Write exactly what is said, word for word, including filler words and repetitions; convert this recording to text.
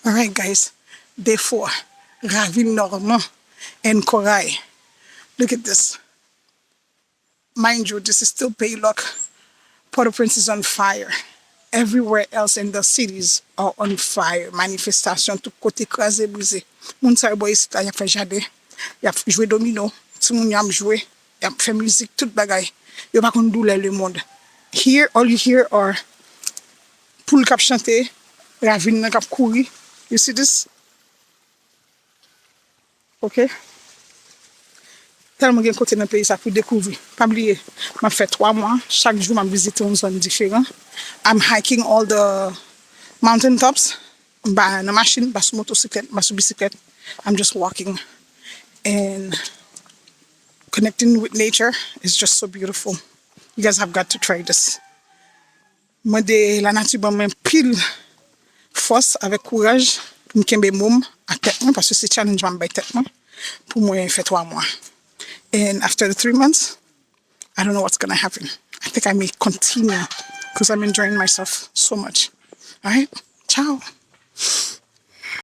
Alright, guys. Day four. Ravin Normand and Corail. Look at this. Mind you, this is still Peyloc. Port-au-Prince is on fire. Everywhere else in the cities are on fire. Manifestasyon tout kote, kraze brize. Moun sa yo bò isit la, y ap fè jaden, y ap jwe domino, timoun yo ap jwe, y ap fè mizik, tout bagay. Yo pa konn doulè lemonn. Here, all you hear are poul k ap chante, ravin nan k ap kouri. You see this? Ok? Tèlman gen kote nan peyi sa pou dekouvri. Pa bliye, m ap fè twa mwa, chak jou m ap vizite yon zòn diferan. I'm hiking all the mountain tops. M pa nan machin, m pa sou motosiklèt, m pa sou bisiklèt. I'm just walking. And connecting with nature is just so beautiful. You guys have got to try this. Mande lanati ban mwen pil fòs avèk kouraj pou m kenbe mo m ak tèt mwen, paske se challenge m ap bay tèt mwen pou mwen fè twa mwa. And after the three months, I don't know what's gonna happen. I think I may continue because I'm enjoying myself so much. All right? Ciao.